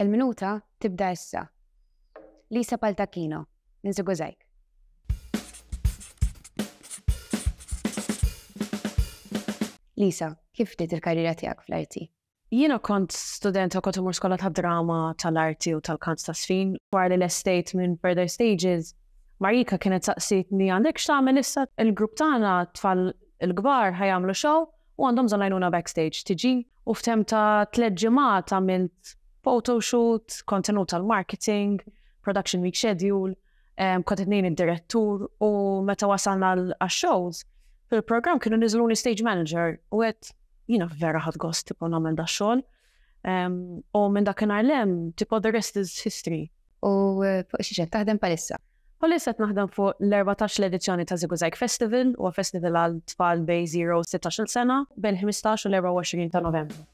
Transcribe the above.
Il-minuta tibda issa. Lisa Paltacchino, minn Żigużajg. Lisa, kif bdiet il-karriera tiegħek fl-arti? Jiena kont studenta kont imur skola ta' drama tal-arti u tal-kant ta' sfin. Wara li lestejt minn Further Stages, Marika kienet saqsietni għandek x'tagħmel issa? Il-grupp tagħna tfal il-kbar ħa jagħmlu show u għandhom bżonn għajnuna backstage tiġi? U f'temp ta' tlett ġimgħat għamilt photoshoot, kontenut tal-marketing, production week schedule, kont qed ngħin id-direttur u meta wasalna għax-shows, fil-programm kienu niżluni stage manager u għedt jiena vera ħadt gost tipo nagħmel dax-xogħol. U minn dakinhar 'l hemm tipo the rest is history. U fuq xiex qed taħdem bħalissa? Bħalissa qed naħdem fuq l-14 l-edizzjoni ta' Żigużajg Festival, huwa festival għal tfal bejn 0 u 16-il sena, bejn il-15 u l-24 ta' Novembru.